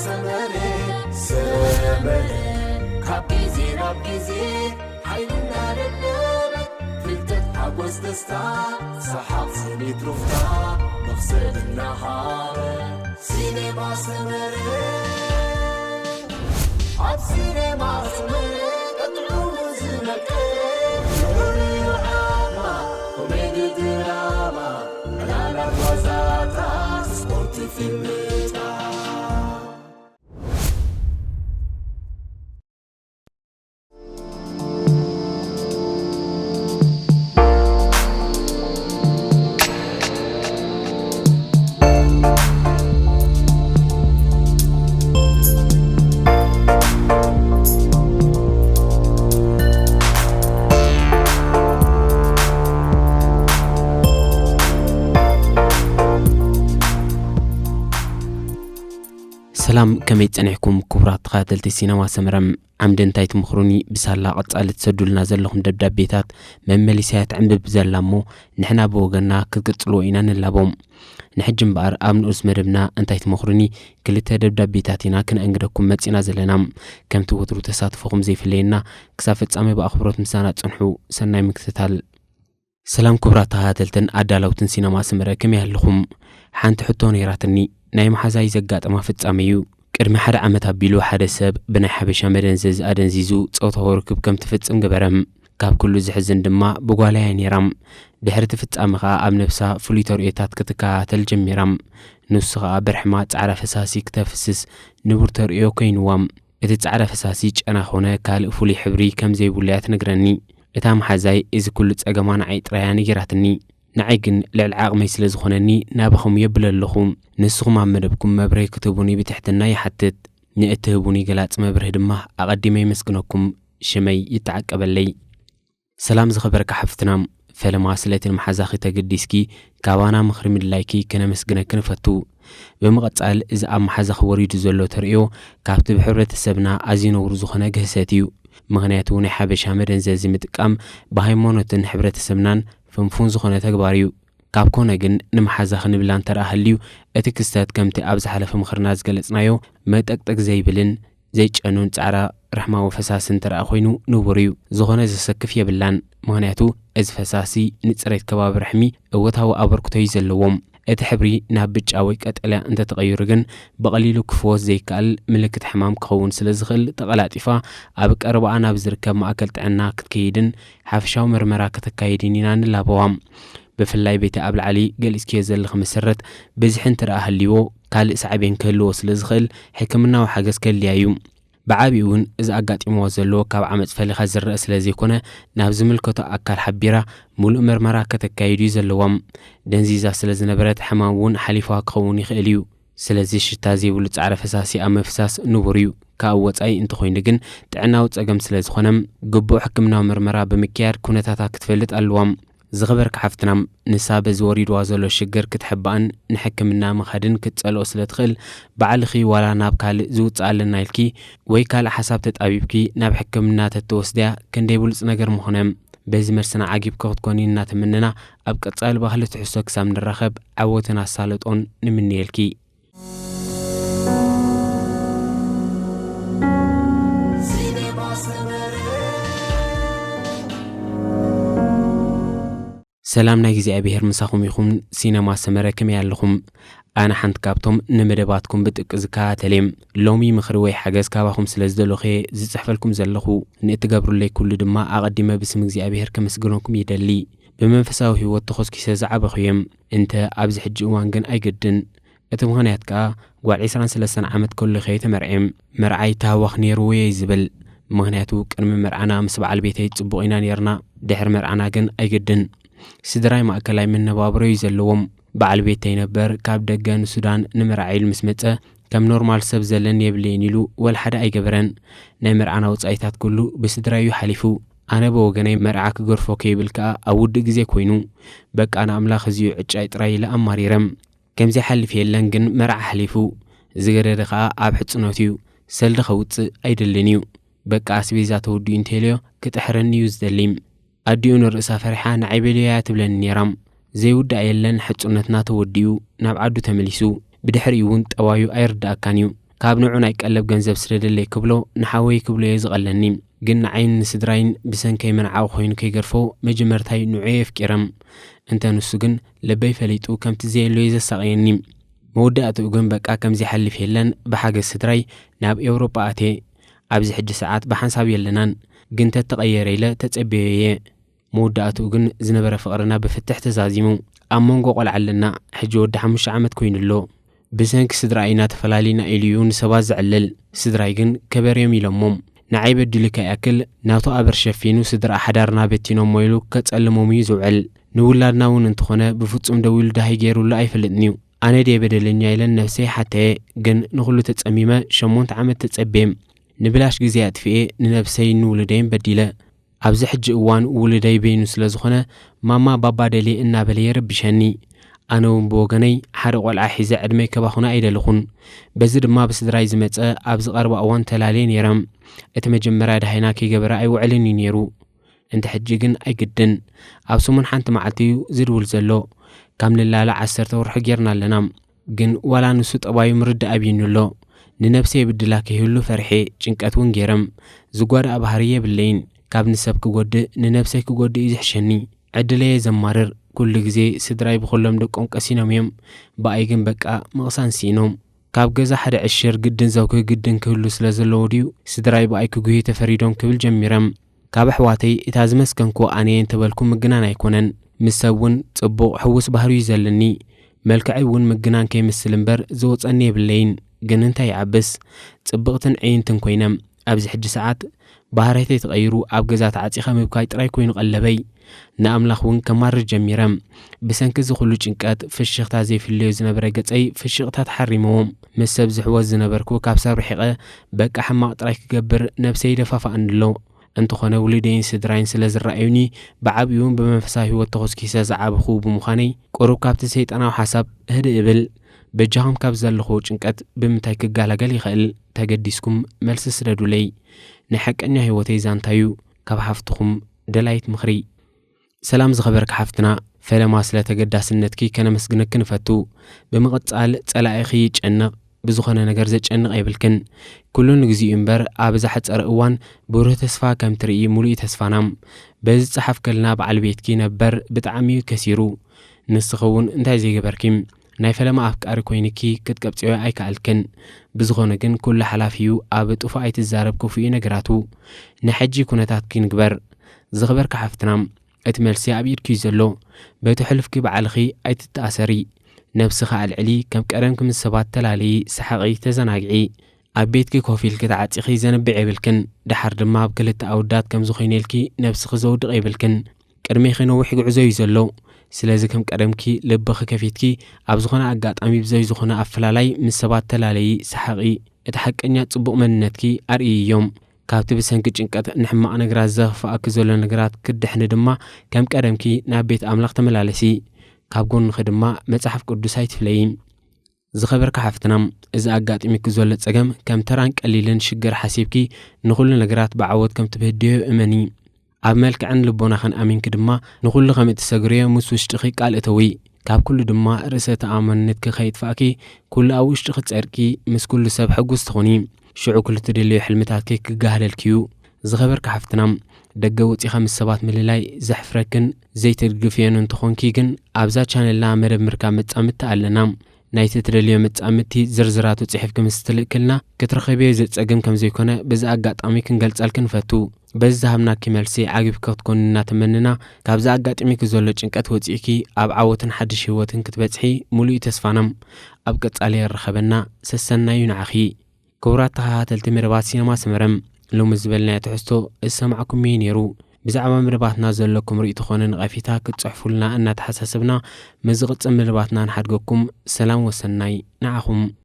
ሰመረ ሰመረ ካብ ግዜ ናብ ግዜ ሓይልና ደደበ ፍልጠት ሓጎስ ደስታ ሰሓቕ ስኒት ሩፍታ መኽሰብ እናሃበ ሲኔማ ሰመረ ኣብ ሲኔማ ሰመረ ቀጥዑ ዝነቀ ኮሜዲ ድራማ ዕላላት ዋዛታት ስፖርት ፊልምታት ሰላም፣ ከመይ ጸኒሕኩም ክቡራት ተኸታተልቲ ሲነማ ሰመረ? ዓምዲ እንታይ ትምኽሩኒ ብሳላ ቀጻሊ ትሰዱልና ዘለኹም ደብዳቤታት መመሊሳያ ትዕንብብ ዘላ እሞ ንሕና ብወገና ክትቅጽልዎ ኢና ንላቦ። ንሕጂ እምበኣር ኣብ ንኡስ መደብና እንታይ ትመኽሩኒ ክልተ ደብዳቤታት ኢና ክነእንግደኩም መጺና ዘለና። ከምቲ ወትሩ ተሳትፎኹም ዘይፍለየና ክሳብ ፍጻሜ ብኣኽብሮት ምሳና ጽንሑ። ሰናይ ምክትታል። ሰላም ክቡራት ተኸታተልትን ኣዳለውትን ሲነማ ሰመረ፣ ከመይ ኣለኹም? ሓንቲ ሕቶ ነይራትኒ። ናይ መሓዛይ ዘጋጠማ ፍጻሜ እዩ። ቅድሚ ሓደ ዓመት ኣቢሉ ሓደ ሰብ ብናይ ሓበሻ መደንዘዚ ኣደንዚዙ ጾታዊ ርክብ ከም ትፍጽም ገበረ። ካብ ኩሉ ዝሕዝን ድማ ብጓላያ ነይራ። ድሕሪ እቲ ፍጻመ ኸኣ ኣብ ነብሳ ፍሉይ ተርእዮታት ክትከታተል ጀሚራ። ንሱ ኸኣ ብርሕማ ጻዕዳ ፈሳሲ ክተፍስስ ንቡር ተርእዮ ኮይንዋ። እቲ ጻዕዳ ፈሳሲ ጨና ኾነ ካልእ ፍሉይ ሕብሪ ከም ዘይብሉ እያ ትነግረኒ። እታ መሓዛይ እዚ ኩሉ ጸገማ ንዓይ ጥራይ እያ ነጊራትኒ። ንዓይ ግን ልዕሊ ዓቕመይ ስለ ዝኾነኒ ናባኹም የብል ኣለኹ። ንስኹም ኣብ መደብኩም መብርሂ ክትህቡኒ ብትሕትና ይሓትት። ንእትህቡኒ ገላጺ መብርሂ ድማ ኣቐዲመ የመስግነኩም። ሽመይ ይተዓቀበለይ። ሰላም ዝኸበርካ ሓፍትና፣ ፈለማ ስለቲ ንመሓዛኺ ተገዲስኪ ካባና ምኽሪ ምድላይኪ ከነመስግነኪ ንፈቱ። ብምቕጻል፣ እዚ ኣብ መሓዛኺ ወሪዱ ዘሎ ተርእዮ ካብቲ ብሕብረተሰብና ኣዝዩ ነውሪ ዝኾነ ግህሰት እዩ። ምኽንያቱ ናይ ሓበሻ መደንዘዚ ምጥቃም ብሃይማኖትን ሕብረተሰብናን ፍንፉን ዝኾነ ተግባር እዩ። ካብ ኮነ ግን ንመሓዛኺ ንብላ እንተ ደኣ ሃልዩ፣ እቲ ክስተት ከምቲ ኣብ ዝሓለፈ ምኽርና ዝገለጽናዮ መጠቅጠቅ ዘይብልን ዘይጨኑን ጻዕዳ ርሕማዊ ፈሳሲ እንተ ደኣ ኮይኑ ንቡር እዩ። ዝኾነ ዘሰክፍ የብላን። ምኽንያቱ እዚ ፈሳሲ ንጽሬት ከባቢ ርሕሚ እወታዊ ኣበርክቶ እዩ ዘለዎም። እቲ ሕብሪ ናብ ብጫ ወይ ቀጠልያ እንተ ተቐይሩ ግን ብቐሊሉ ክፍወስ ዘይከኣል ምልክት ሕማም ክኸውን ስለ ዝኽእል ተቐላጢፋ ኣብ ቀረባኣ ናብ ዝርከብ ማእከል ጥዕና ክትከይድን ሓፈሻዊ መርመራ ከተካይድን ኢና ንላበዋ። ብፍላይ በቲ ኣብ ላዕሊ ገሊጽክዮ ዘለኺ መሰረት ብዝሒ እንተ ደኣ ሃልይዎ ካልእ ሳዕቤን ክህልዎ ስለ ዝኽእል ሕክምናዊ ሓገዝ ከድልያ እዩ። ብዓቢኡ እውን እዚ ኣጋጢምዋ ዘሎ ካብ ዓመጽ ፈሊኻ ዝረአ ስለ ዘይኮነ ናብ ዝምልከቶ ኣካል ሓቢራ ምሉእ መርመራ ከተካይድ እዩ ዘለዋ። ደንዚዛ ስለ ዝነበረት ሕማም እውን ሓሊፋ ክኸውን ይኽእል እዩ። ስለዚ ሽታ ዘይብሉ ጻዕዳ ፈሳሲ ኣብ ምፍሳስ ንቡር እዩ። ካብ ወጻኢ እንተኾይኑ ግን ጥዕናዊ ጸገም ስለ ዝኾነ ግቡእ ሕክምናዊ መርመራ ብምክያድ ኩነታታ ክትፈልጥ ኣለዋ። ዝኸበርካ ሓፍትና፣ ንሳ በዚ ወሪድዋ ዘሎ ሽግር ክትሕባእን ንሕክምና ምኻድን ክትጸልኦ ስለ ትኽእል፣ ባዕልኺ ዋላ ናብ ካልእ ዝውጽእ ኣለና ኢልኪ ወይ ካልእ ሓሳብ ተጣቢብኪ ናብ ሕክምና ተትወስድያ ክንደይ ብሉጽ ነገር ምኾነ። በዚ መልስና ዓጊብኪ ክትኮኒ እናተመነና፣ ኣብ ቀጻሊ ባህሊ ትሕዝቶ ክሳብ ንራኸብ ዓወትን ኣሳልጦን ንምነየልኪ። ሰላም ናይ እግዚኣብሔር ምሳኹም ይኹን። ሲነማ ሰመረ ከመይ ኣለኹም? ኣነ ሓንቲ ካብቶም ንመደባትኩም ብጥብቂ ዝከታተል እየ። ሎሚ ምኽሪ ወይ ሓገዝ ካባኹም ስለ ዝደለኹ እየ ዝጽሕፈልኩም ዘለኹ። ንእትገብሩለይ ኩሉ ድማ ኣቐዲመ ብስም እግዚኣብሔር ከመስግነኩም ይደሊ። ብመንፈሳዊ ህይወት ተኾስኪሰ ዝዓበኹ እየ። እንተ ኣብዚ ሕጂ እዋን ግን ኣይግድን። እቲ ምኽንያት ከኣ ጓል ዕስራን ሰለስተን ዓመት ከለኹ እየ ተመርዕየ። መርዓይ ታህዋኽ ነይርዎ እየ ዝብል። ምኽንያቱ ቅድሚ መርዓና ምስ በዓል ቤተይ ጽቡቕ ኢና ነይርና። ድሕሪ መርዓና ግን ኣይግድን። ስድራይ ማእከላይ መነባብሮ እዩ ዘለዎም። በዓል ቤተይ ነበር ካብ ደገ ንሱዳን ንመርዓ ኢሉ ምስ መጸ ከም ኖርማል ሰብ ዘለኒ የብለይን ኢሉ ወላ ሓደ ኣይገበረን። ናይ መርዓና ወጻኢታት ኩሉ ብስድራይ እዩ ሓሊፉ። ኣነ ብወገነይ መርዓ ክገርፎ ከይብል ከኣ ኣብ ውድእ ግዜ ኮይኑ። በቃ ንኣምላኽ እዚ'ዩ ዕጫይ ጥራይ ኢለ ኣማሪረ። ከምዚ ሓልፍ የለን ግን መርዓ ሓሊፉ። ዝገደደ ከኣ ኣብ ሕጽኖት እዩ። ሰልዲ ከውጽእ ኣይደልን እዩ። በቃ ኣስቤዛ ተወዲኡ እንተልዮ ክጥሕረኒ እዩ ዝደሊ። ኣዲኡ ንርእሳ ፈሪሓ ንዓይ በልዮ እያ ትብለኒ ነይራ። ዘይውዳእ የለን ሕጽኖትና ተወዲኡ ናብ ዓዱ ተመሊሱ። ብድሕሪኡ እውን ጠባዩ ኣይርድኣካን እዩ። ካብ ንዑ ናይ ቀለብ ገንዘብ ስደደለይ ክብሎ ንሓወይ ክብሎ እየ ዝቐለኒ። ግን ንዓይን ንስድራይን ብሰንከይ መናዓዊ ኮይኑ ከይገርፎ መጀመርታይ ንዑ የፍቂረም። እንተ ንሱ ግን ልበይ ፈሊጡ ከምቲ ዘየሎ እዩ ዘሳቕየኒ። መወዳእትኡ ግን በቃ ከምዚ ሓልፍ የለን ብሓገዝ ስድራይ ናብ ኤውሮጳ ኣትየ። ኣብዚ ሕጂ ሰዓት ብሓንሳብ የለናን፣ ግን ተተቐየረ ኢለ ተጸበዮ እየ። መወዳእትኡ ግን ዝነበረ ፍቕርና ብፍትሕ ተዛዚሙ። ኣብ መንጎ ቆልዓ ኣለና፣ ሕጂ ወዲ ሓሙሽተ ዓመት ኮይኑ ኣሎ። ብሰንኪ ስድራ ኢና ተፈላሊና ኢሉ እዩ ንሰባት ዘዕልል። ስድራይ ግን ከበርዮም ኢሎሞም። ንዓይ በዲሉካ ይኣክል ናቱ ኣበር ሸፊኑ ስድራ ሓዳርና በቲኖሞ ኢሉ ከጸልሞም እዩ ዝውዕል። ንውላድና እውን እንተኾነ ብፍጹም ደው ኢሉ ደሃይ ገይሩሉ ኣይፈልጥን እዩ። ኣነ ድየ በደለኛ ኢለን ነብሰይ ሓተየ። ግን ንኹሉ ተጸሚመ ሸሞንተ ዓመት ተጸቤ። ንብላሽ ግዜ ኣጥፊኤ ንነብሰይን ንውሉደይን በዲለ። ኣብዚ ሕጂ እዋን ውሉደይ በይኑ ስለ ዝኾነ ማማ ባባ ደልየ እናበለ የረብሸኒ። ኣነ እውን ብወገነይ ሓደ ቆልዓ ሒዘ ዕድመይ ከባኹና ኣይደለኹን። በዚ ድማ ብስድራይ ዝመጸ ኣብዚ ቀረባ እዋን ተላልየ ነይረ። እቲ መጀመርያ ደሃይና ከይገበረ ኣይውዕልን እዩ ነይሩ። እንተ ሕጂ ግን ኣይግድን። ኣብ ሰሙን ሓንቲ መዓልቲ እዩ ዝድውል ዘሎ። ካብ ንላለ ዓሰርተ ወርሒ ጌርና ኣለና። ግን ዋላ ንሱ ጠባዩ ምርዳእ ኣብዩኒ ኣሎ። ንነብሰይ ብድላ ከይህሉ ፈርሐ፣ ጭንቀት እውን ገይረም። ዝጓዳእ ባህሪ የብለይን። ካብ ንሰብ ክጎድእ ንነብሰይ ክጎድእ እዩ ዝሕሸኒ። ዕድለየ ዘማርር። ኩሉ ግዜ ስድራይ ብኹሎም ደቆም ቀሲኖም እዮም። ብኣይ ግን በቃ ምቕሳን ስኢኖም። ካብ ገዛ ሓደ ዕሽር ግድን ዘውኪ ግድን ክህሉ ስለ ዘለዎ ድዩ ስድራይ ብኣይ ክጉሂ ተፈሪዶም ክብል ጀሚረም። ካብ ኣሕዋተይ እታ ዝመስከንኩ ኣነየ እንተበልኩ ምግናን ኣይኮነን። ምስ ሰብ እውን ጽቡቕ ሕውስ ባህሪ እዩ ዘለኒ። መልክዐይ እውን ምግናን ከይመስል እምበር ዝወጸኒ የብለይን። ግን እንታይ ይዓብስ ጽብቕትን ዕይንትን ኮይነ ኣብዚ ሕጂ ሰዓት ባህርያተይ ተቐይሩ ኣብ ገዛ ተዓጺኸ ምብካይ ጥራይ ኮይኑ ቀለበይ። ንኣምላኽ እውን ከማርር ጀሚረ። ብሰንኪ እዚ ኩሉ ጭንቀት ፍሽኽታ ዘይፍለዮ ዝነበረ ገጸይ ፍሽቕታ ተሓሪምዎ። ምስ ሰብ ዝሕወስ ዝነበርኩ ካብ ሰብ ርሒቐ በቃ ሕማቕ ጥራይ ክገብር ነብሰይ ይደፋፍኣኒ ኣሎ። እንተኾነ ውሉደይን ስድራይን ስለ ዝረኣዩኒ ብዓብዩን ብመንፈሳዊ ህይወት ተኾስኪሰ ዝዓበኹ ብምዃነይ ቁሩብ ካብቲ ሰይጣናዊ ሓሳብ ህድእ እብል። በጃኹም ካብ ዘለኹዎ ጭንቀት ብምንታይ ክገላገል ይኽእል? ተገዲስኩም መልሲ ስደዱለይ። ናይ ሓቀኛ ህይወተይ ዛንታዩ ካብ ሓፍትኹም ደላይት ምኽሪ። ሰላም ዝኸበርኪ ሓፍትና ፈለማ ስለ ተገዳስነትኪ ከነመስግነኪ ንፈቱ። ብምቕጻል ጸላኢኺ ይጨነቕ ብዝኾነ ነገር ዘጨንቕ የብልክን። ኩሉ ንግዚኡ እምበር ኣብ ዝሓጸረ እዋን ብሩህ ተስፋ ከም ትርኢ ሙሉእ ተስፋና። በዚ ዝጸሓፍከልና በዓል ቤትኪ ነበር ብጣዕሚ እዩ ከሲሩ። ንስኺ እውን እንታይ ዘይገበርኪ? ናይ ፈለማ ኣፍቃሪ ኮይንኪ ክትቀብጽዮ ኣይከኣልክን። ብዝኾነ ግን ኩሉ ሓላፊ እዩ ኣብ ጥፉእ ኣይትዛረብ ክፉእ እዩ ነገራቱ። ንሕጂ ኩነታትኪ ንግበር። ዝኸበርኪ ሓፍትና እቲ መልሲ ኣብ ኢድኪ እዩ ዘሎ። በቲ ሕሉፍኪ ባዕልኺ ኣይትተኣሰሪ። ነብስኺ ኣልዕሊ ከም ቀደምኪ ምስ ሰባት ተላለዪ ሰሓቒ ተዘናግዒ። ኣብ ቤትኪ ኮፍ ኢልኪ ተዓጺኺ ዘንብዕ የብልክን። ደሓር ድማ ኣብ ክልተ ኣውዳት ከም ዝኾይነልኪ ነብስኺ ዘውድቕ የብልክን። ቅድሜኺ ነዊሕ ጉዕዞ እዩ ዘሎ። ስለዚ ከም ቀደምኪ ልብኺ ከፊትኪ ኣብ ዝኾነ ኣጋጣሚ ብዘይ ዝኾነ ኣፈላላይ ምስ ሰባት ተላለዪ ሰሓቒ። እቲ ሓቀኛ ጽቡቕ መንነትኪ ኣርእይዮም። ካብቲ ብሰንኪ ጭንቀት ንሕማቕ ነገራት ዘኽፍኣኪ ዘሎ ነገራት ክትድሕኒ ድማ ከም ቀደምኪ ናብ ቤት ኣምላኽ ተመላለሲ። ካብ ጎንኺ ድማ መጽሓፍ ቅዱስ ኣይትፍለዪ። ዝኸበርካ ሓፍትና፣ እዚ ኣጋጢሙኪ ዘሎ ጸገም ከም ተራን ቀሊልን ሽግር ሓሲብኪ ንኹሉ ነገራት ብዓወት ከም ትብህድዮ እመኒ። ኣብ መልክዕን ልቦናኽን ኣሚንኪ ድማ ንኹሉ ከም እትሰግርዮ ምስ ውሽጥኺ ቃል እተዊ። ካብ ኩሉ ድማ ርእሰ ተኣማንነትኪ ከይጥፋእኪ ኩሉ ኣብ ውሽጥኺ ጸርቂ ምስ ኩሉ ሰብ ሕጉስ ትኹኒ። ሽዑ ኩሉ ትደልዮ ሕልምታትኪ ክጋህለልኪ እዩ። ዝኸበርካ ሓፍትና፣ ደገ ወጺኻ ምስ ሰባት ምልላይ ዘሕፍረክን ዘይትድግፍዮን እንተኾንኪ ግን ኣብዛ ቻነልና መደብ ምርካብ መጻምድቲ ኣለና። ናይቲ ትደልዮ መጻምድቲ ዝርዝራቱ ጽሒፍኪ ምስ ትልእክልና ክትረኸብዮ ዘጸግም ከም ዘይኮነ በዚ ኣጋጣሚ ክንገልጸልኪ ንፈቱ። በዚ ዝሃብናኪ መልሲ ዓጊብኪ ክትኮኒ እናተመንና፣ ካብዚ ኣጋጢሙኪ ዘሎ ጭንቀት ወጺእኪ ኣብ ዓወትን ሓድሽ ህይወትን ክትበጽሒ ሙሉእ እዩ ተስፋና። ኣብ ቀጻሊ የራኸበና። ሰሰናዩ ንዓኺ። ክቡራት ተኸታተልቲ መደባት ሲነማ ሰመረ፣ ሎሚ ዝበልናዮ ትሕዝቶ ዝሰማዕኩም እዩ ነይሩ። ብዛዕባ መደባትና ዘለኩም ርእይቶ ኾነ ነቐፌታ ክትጽሕፉልና እናተሓሳሰብና፣ ምስ ዝቕጽል መደባትና ንሓድገኩም። ሰላም ወሰናይ ንዓኹም።